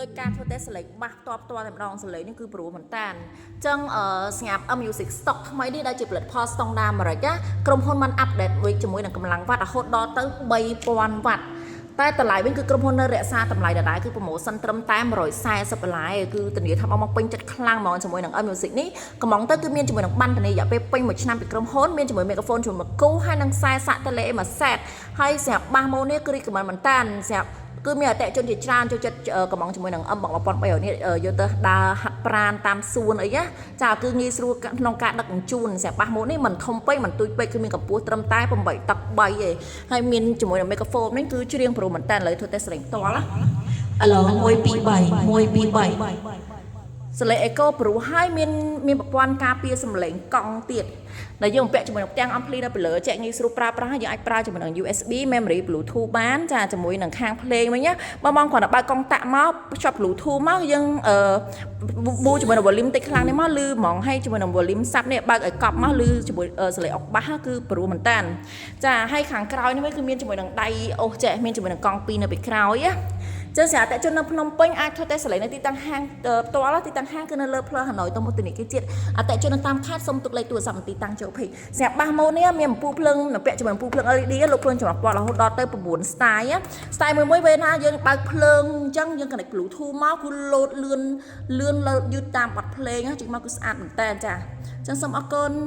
ដោយការធ្វើតេស្តសលេងបាសផ្ទាល់ផ្ទាល់តែម្ដងសលេងនេះគឺព្រោះមែនតានអញ្ចឹងអឺស្រាប់ M Music Stock ថ្មីនេះដែលជាផលិតផលស្តង់ដារអាមេរិកណាក្រុមហ៊ុនបាន update វិញជាមួយនឹងកម្លាំងវ៉ាត់រហូតដល់ទៅ3000វ៉ាត់តែតម្លៃវិញគឺក្រុមហ៊ុននៅរក្សាតម្លៃដដែលគឺ promotion ត្រឹមតែ140ដុល្លារឯងគឺធានាថាបងមកពេញចិត្តខ្លាំងហ្មងជាមួយនឹង M Music នេះកំងទៅគឺមានជាមួយនឹងបានធានារយៈពេលពេញមួយឆ្នាំពីក្រុមហ៊ុនមានជាមួយ microphone ជាមួយគូហើយនឹងខ្សែសាក់តេឡេមួយ set ហើយសម្រាប់បាសម៉ូនេះគឺ recommend មែនតានសម្រាប់គឺមានអតិថិជនជាច្រើនចូលចិត្តកំងជាមួយនឹង M បង1300នេះយកទៅដើរហាត់ប្រាណតាមសួនអីណាចាគឺងាយស្រួលក្នុងការដឹកជញ្ជូនសម្រាប់បាសម៉ូនេះមិនធំពេកមិនទូចពេកគឺមានកម្ពស់ត្រឹមតែ8តឹក3ឯងហើយមានជាមួយនឹង microphone នេះគឺច្រៀងព្រោះមែនតើឥឡូវធ្វើតេស្តស្រេងផ្ទាល់ណាឥឡូវ1 2 3 1 2 3សលេងអេកូព្រោះហើយមានមានប្រព័ន្ធការពារសំឡេងកង់ទៀតដែលយើងបំពាក់ជាមួយនឹងផ្ទាំងអំភ្លីនៅពីលើចែកងាយស្រួលប្រើប្រាស់យើងអាចប្រើជាមួយនឹង USB memory Bluetooth បានចាជាមួយនឹងខាងភ្លេងវិញណាបងបងគ្រាន់តែបើកកុងតាក់មកភ្ជាប់ Bluetooth មកយើងអឺប៊ូជាមួយនឹង volume តិចខ្លាំងនេះមកលឺហ្មងហើយជាមួយនឹង volume sub នេះបើកឲ្យកប់មកលឺជាមួយសលេងអុកបាសគឺព្រោះមែនតានចាហើយខាងក្រោយនេះវិញគឺមានជាមួយនឹងដៃអូសចេះមានជាមួយនឹងកង់ពីរនៅពីក្រោយណាចឹងសម្រាប់អតិថិជននៅភ្នំពេញអាចធ្វើតេស្តសលេងនៅទីតាំងហាងផ្ទាល់ទីតាំងហាងគឺនៅលើផ្លូវហាណូយទៅមុខធនាគារជាតិអតិថិជននៅតាមខេត្តសូមទុកលេខទូរស័ព្ទទីតាំងចូល page សម្រាប់បាសម៉ូនេះមានអំពូលភ្លើងពាក់ជាមួយអំពូលភ្លើង LED លោកភ្លើងចំនួនពណ៌រហូតដល់ទៅ9 style style មួយមួយពេលណាយើងបើកភ្លើងអញ្ចឹងយើង connect Bluetooth មកគឺលោតលឿនលឿនលោតយឺតតាមបទភ្លេងជិះមកគឺស្អាតមែនតើចាអញ្ចឹងសូមអរគុណ។